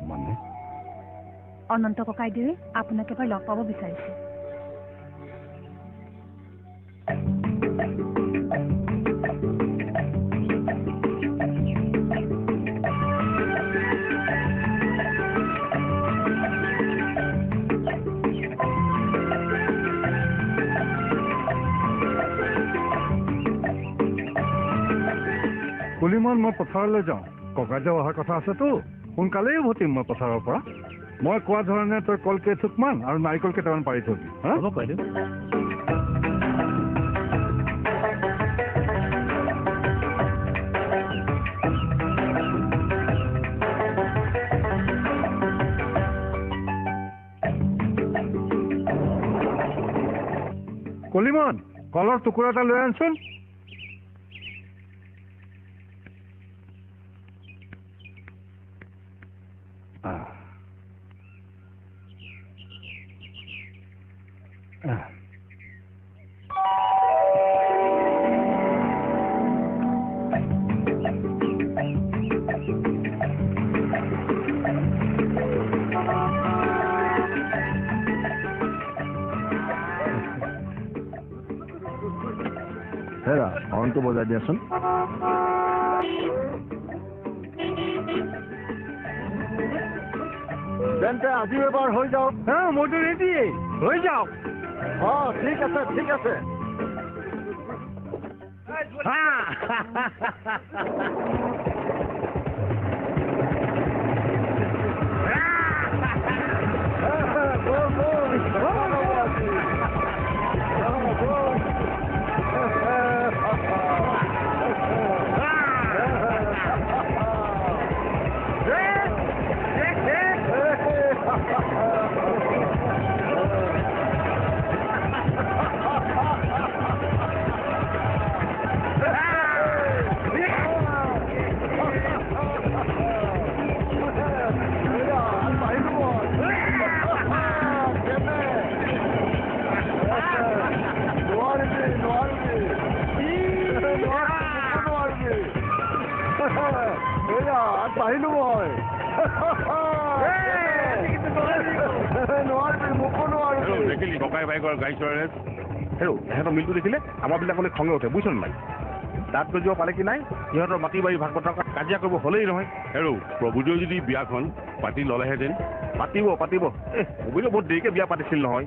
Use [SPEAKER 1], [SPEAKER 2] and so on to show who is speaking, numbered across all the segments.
[SPEAKER 1] মানে
[SPEAKER 2] অনন্ত ককাইদেৱে আপোনাক এবাৰ লগ পাব বিচাৰিছে।
[SPEAKER 1] কলিমন, মই পথাৰলৈ যাওঁ। ককাইদেউ অহাৰ কথা আছেতো, সোনকালেই উভতিম মই পথাৰৰ পৰা। মই কোৱা ধৰণে তই কল কেইথোকমান আৰু নাৰিকল কেইটামান পাৰি থবি।
[SPEAKER 3] হ'ব ককাইদেউ।
[SPEAKER 1] কলিমন, কলৰ টুকুৰা এটা লৈ আনচোন।
[SPEAKER 4] হেৰা, হৰ্ণটো বজাই দিয়াচোন। তেন্তে আজিও এবাৰ হৈ যাওক।
[SPEAKER 1] হা, মইতো ৰেডি, হৈ যাওক।
[SPEAKER 4] অ, ঠিক আছে, ঠিক আছে।
[SPEAKER 5] ককাই ভাইকৰ গাড়ী চলাই হেৰ, সিহঁতৰ মিলটো দেখিলে আমাৰ বিলাকলৈ খঙে উঠে, বুজিছ নাই? দাঁত গজিব পালে কি নাই, সিহঁতৰ মাটি বাৰী ভাগ বতৰা কাজিয়া কৰিব হ'লেই নহয়। হেৰ, প্ৰভুদেউ যদি বিয়াখন পাতি ল'লেহেঁতেন। পাতিব পাতিব, এ প্ৰভুদেউ বহুত দেৰিকে বিয়া পাতিছিল নহয়।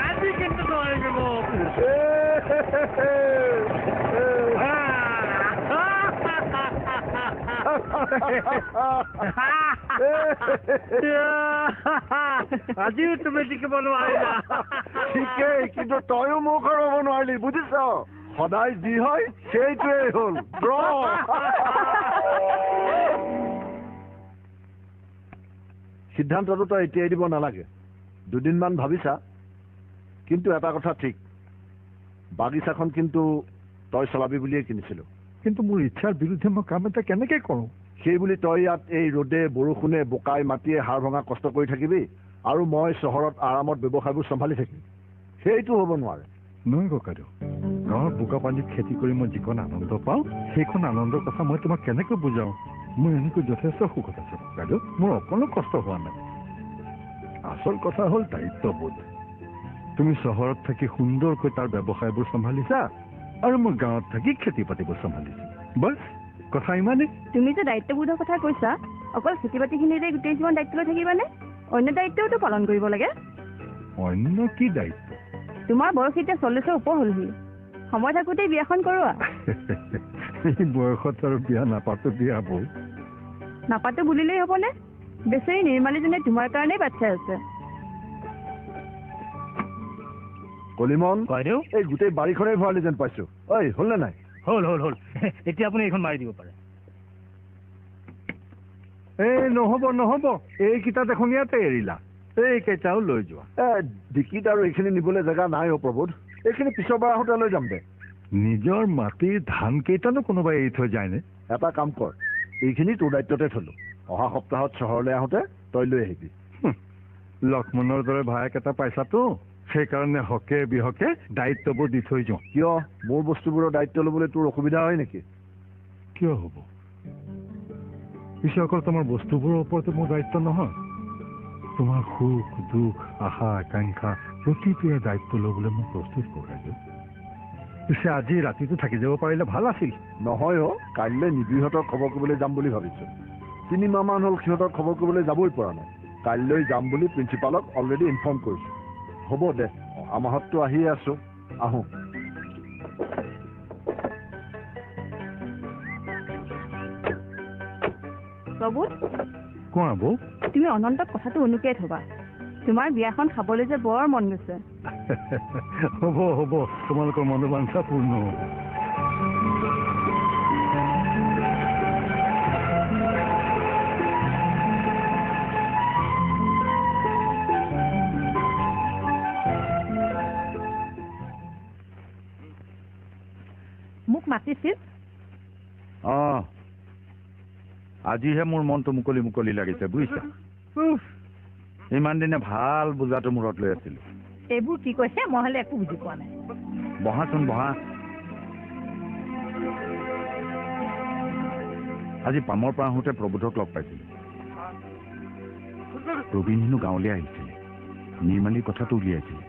[SPEAKER 1] আজি কিন্তু নোৱাৰিবি মোক। আজিও তুমি জিকিব নোৱাৰিলা।
[SPEAKER 4] ঠিকেই, কিন্তু তইও মোক হৰাব নোৱাৰিলি, বুজিছ? সদায় যি হয় সেইটোৱেই হ'ল। সিদ্ধান্তটো তই এতিয়াই দিব নালাগে, দুদিনমান ভাবিছা। কিন্তু এটা কথা ঠিক, বাগিচাখন কিন্তু তই চলাবি বুলিয়ে কিনিছিলো।
[SPEAKER 1] কিন্তু মোৰ ইচ্ছাৰ বিৰুদ্ধে মই কাম এটা কেনেকে কৰোঁ?
[SPEAKER 4] সেই বুলি তই ইয়াত এই ৰ'দে বৰষুণে বোকাই মাটিয়ে হাড় ভঙা কষ্ট কৰি থাকিবি আৰু মই চহৰত আৰামত ব্যৱসায়বোৰ চম্ভালি থাকিম, সেইটো হ'ব নোৱাৰে।
[SPEAKER 1] নহয় ককাইদেউ, গাঁৱৰ বোকা পানীত খেতি কৰি মই যিকণ আনন্দ পাওঁ, সেইখন আনন্দৰ কথা মই তোমাক কেনেকৈ বুজাওঁ? মই এনেকৈ যথেষ্ট সুখত আছো ককাইদেউ, মোৰ অকণো কষ্ট হোৱা নাই। আচল কথা হ'ল দায়িত্ববোধ। তুমি চহৰত থাকি সুন্দৰকৈ তাৰ ব্যৱসায়বোৰ চম্ভালিছা আৰু মই গাঁৱত থাকি খেতি বাতিবোৰ চম্ভালিছো, বাছ কথা ইমানেই।
[SPEAKER 6] তুমি যে দায়িত্ববোধৰ কথা কৈছা, অকল খেতি বাতিখিনিৰে গোটেই জীৱন দায়িত্ব লৈ থাকিবানে? অন্য দায়িত্বওতো পালন কৰিব লাগে।
[SPEAKER 1] অন্য কি দায়িত্ব?
[SPEAKER 6] তোমাৰ বয়স এতিয়া 40ৰ ওপৰ হ'লহি, সময় থাকোঁতেই বিয়াখন কৰোৱা।
[SPEAKER 1] এই বয়সত আৰু বিয়া নাপাতো বিয়া বৌ।
[SPEAKER 6] নাপাতো বুলিলেই হ'বনে? বেচেৰী নিৰ্মালীজনীয়ে তোমাৰ কাৰণেই বাট চাই আছে।
[SPEAKER 4] কলিমন,
[SPEAKER 3] ককাইদেউ,
[SPEAKER 4] এই গোটেই বাৰীখনেই ভৰালি যেন পাইছো। ঐ, হ'ল নে নাই?
[SPEAKER 3] হ'ল হ'ল হ'ল, এতিয়া আপুনি এইখন মাৰি দিব পাৰে।
[SPEAKER 1] এই নহ'ব নহ'ব, এইকেইটা দেখোন ইয়াতে এৰিলা, এইকেইটাও লৈ যোৱা।
[SPEAKER 4] এ ডিকিত আৰু এইখিনি নিবলৈ জেগা নাই অ প্ৰবোধ, এইখিনি পিছৰ বাৰ আহোঁতে লৈ যাম দে।
[SPEAKER 1] নিজৰ মাটিৰ ধান কেইটানো কোনোবাই এৰি থৈ যায়নে?
[SPEAKER 4] এটা কাম কৰ, এইখিনি তোৰ দায়িত্বতে থলো, অহা সপ্তাহত চহৰলৈ আহোঁতে তই লৈ আহিবি।
[SPEAKER 1] লক্ষ্মণৰ দৰে ভায়েক এটা পাইছাতো, সেইকাৰণে হকে বিহকে দায়িত্ববোৰ দি থৈ যাওঁ।
[SPEAKER 4] কিয়, মোৰ বস্তুবোৰৰ দায়িত্ব ল'বলৈ তোৰ অসুবিধা হয় নেকি?
[SPEAKER 1] কিয় হ'ব? পিছে অকল তোমাৰ বস্তুবোৰৰ ওপৰতে মোৰ দায়িত্ব নহয়, তোমাৰ সুখ দুখ আশা আকাংক্ষা প্ৰতিটোৰে দায়িত্ব ল'বলৈ মই প্ৰস্তুত ককাইদেউ। পিছে আজি ৰাতিটো থাকি যাব পাৰিলে ভাল আছিল।
[SPEAKER 4] নহয় অ', কাইলৈ নিবিহঁতক খবৰ কৰিবলৈ যাম বুলি ভাবিছোঁ। 3 মাহমান হ'ল সিহঁতক খবৰ কৰিবলৈ যাবই পৰা নাই। কাইলৈ যাম বুলি প্ৰিন্সিপালক অলৰেডি ইনফৰ্ম কৰিছোঁ। হ'ব দে, অহা মাহততো আহিয়ে আছোঁ, আহোঁ।
[SPEAKER 6] প্ৰবোধ।
[SPEAKER 1] কোৱা বৌ।
[SPEAKER 6] তুমি অনন্তক কথাটো উনুকিয়াই থবা, তোমাৰ বিয়াখন খাবলৈ যে বৰ মন গৈছে।
[SPEAKER 1] হ'ব হ'ব, তোমালোকৰ মনোবাঞ্ছা পূৰ্ণ হ'ব।
[SPEAKER 2] মোক মাতিছিল?
[SPEAKER 7] অঁ, আজিহে মোৰ মনটো মুকলি মুকলি লাগিছে বুজিছা। ইমান দিনে ভাল বোজাটো মূৰত লৈ আছিলো।
[SPEAKER 2] এইবোৰ কি কৈছে মই হ'লে একো বুজি পোৱা নাই।
[SPEAKER 7] বহাচোন বহা। আজি পামৰ পৰা আহোঁতে প্ৰবোধক লগ পাইছিলো। প্ৰবীণ হেনো গাঁৱলৈ আহিছিলে, নিৰ্মালীৰ কথাটো উলিয়াইছিলে।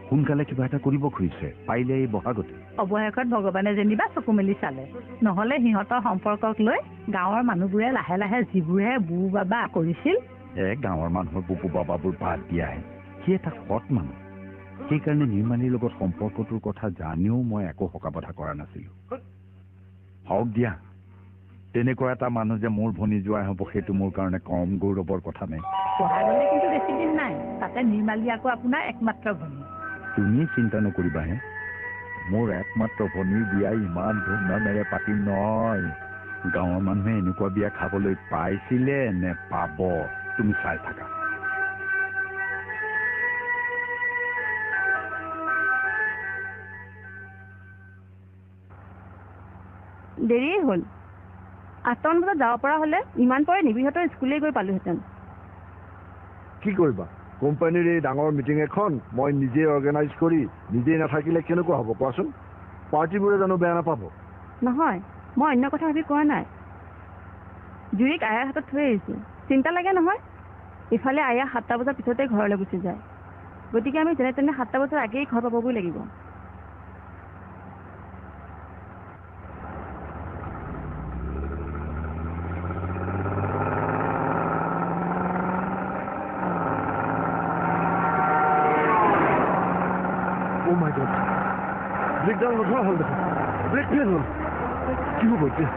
[SPEAKER 7] সোনকালে কিবা এটা কৰিব খুজিছে, পাৰিলে এই বহাগতে।
[SPEAKER 2] অৱশেষত ভগৱানে যেনিবা চকু মেলি চালে, নহ'লে সিহঁতৰ সম্পৰ্কক লৈ গাঁৱৰ মানুহবোৰে লাহে লাহে যিবোৰহে বু বাবা কৰিছিল।
[SPEAKER 7] গাঁৱৰ মানুহৰ বুবু বাবাবোৰ বাদ দিয়াহে, সি এটা সৎ মানুহ। সেইকাৰণে নিৰ্মালীৰ লগত সম্পৰ্কটোৰ কথা জানিও মই একো সকা বধা কৰা নাছিলো। হওক দিয়া, তেনেকুৱা এটা মানুহ যে মোৰ ভনী যোৱাই হ'ব সেইটো মোৰ কাৰণে কম গৌৰৱৰ কথা নাই।
[SPEAKER 2] বহাগলৈ কিন্তু বেছি দিন নাই, তাতে নিৰ্মালী আকৌ আপোনাৰ একমাত্ৰ ভনী।
[SPEAKER 7] তুমি চিন্তা নকৰিবা হে, মোৰ একমাত্ৰ ভনীৰ বিয়া ইমান ধুমধামেৰে পাতিম নহয়। গাঁৱৰ মানুহে এনেকুৱা বিয়া খাবলৈ পাইছিলে নে পাব, তুমি চাই থাকা।
[SPEAKER 6] দেৰিয়েই হ'ল, 8টামান বজাত যাব পৰা হ'লে ইমান পৰে নিবিহঁতৰ স্কুলেই গৈ পালোহেঁতেন।
[SPEAKER 4] কি কৰিবা, কোম্পানীৰ এই ডাঙৰ মিটিং এখন মই নিজেই অৰ্গেনাইজ কৰি নিজেই নাথাকিলে কেনেকুৱা হ'ব কোৱাচোন? পাৰ্টিবোৰে জানো বেয়া নাপাব?
[SPEAKER 6] নহয়, মই অন্য কথা ভাবি কোৱা নাই। জুৰিক আয়াৰ হাতত থৈ আহিছোঁ, চিন্তা লাগে নহয়। ইফালে আয়া 7টা বজাৰ পিছতে ঘৰলৈ গুচি যায়, গতিকে আমি যেনে তেনে 7টা বজাৰ আগেয়ে ঘৰ পাবগৈ লাগিব।
[SPEAKER 4] ব্ৰেকডাল নধৰা হ'ল দেখোন, ব্ৰেক ফেইল হ'ল। কি হ'ব এতিয়া?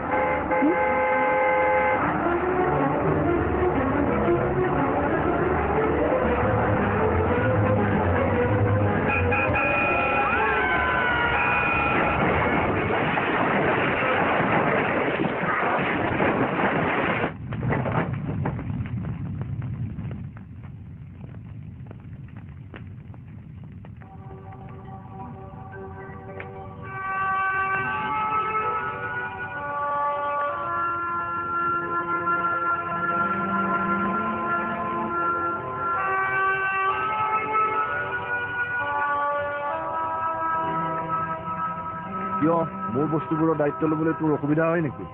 [SPEAKER 4] কিয়, মোৰ বস্তুবোৰৰ দায়িত্ব ল'বলৈ তোৰ অসুবিধা হয় নেকি?